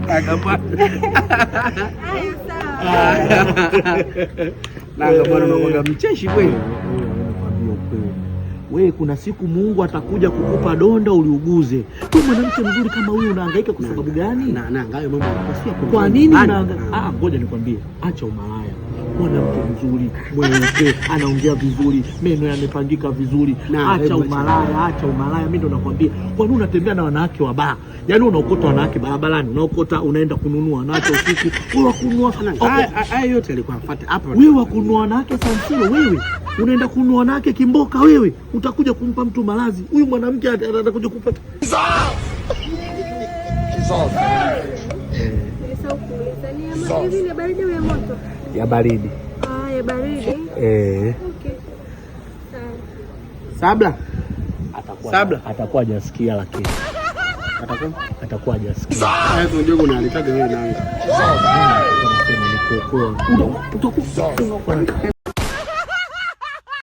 Nanga bwana. Haya, sawa. Nanga bwana, unakuwa mcheshi kweli. Nakwambia ukweli. Wewe kuna siku Mungu atakuja kukupa donda uliuguze. Wewe mwanamke mzuri kama huyu unahangaika kwa sababu gani? Na nanga, hayo mambo yalikuwa sio ya Kwa nini nyumbani. unahangaika? Ah, ngoja nikwambie, acha umalaya. Mwanamke mzuri, mweupe, anaongea vizuri, meno yamepangika vizuri. Na, Acha hebu acha. umalaya, acha umalaya. Mimi ndo nakwambia. Kwa nini unatembea na wanawake wa baa? Yaani unaokota wanawake barabarani, unaokota unaenda kununua wanawake usiku. Wewe wa kununua Nanga, haya yote alikuwa afuate hapa. wewe wa kununua wanawake Sansilo, wewe unaenda kununua wanawake Kimboka, wewe utakuja kumpa mtu malazi. Huyu mwanamke atakuja kupata Nilisahau kuuliza ni ya hivi ni ya baridi au ya moto? Ya baridi. Ah, ya baridi. Eh, Okay. Sawa. Sabla. atakuwa Sabla. Atakuwa hajasikia lakini Atakuwa. Atakuwa hajasikia. Haya tunajua kuna alitaga wewe nanga. Unasema ni kuokoa. Utakuwa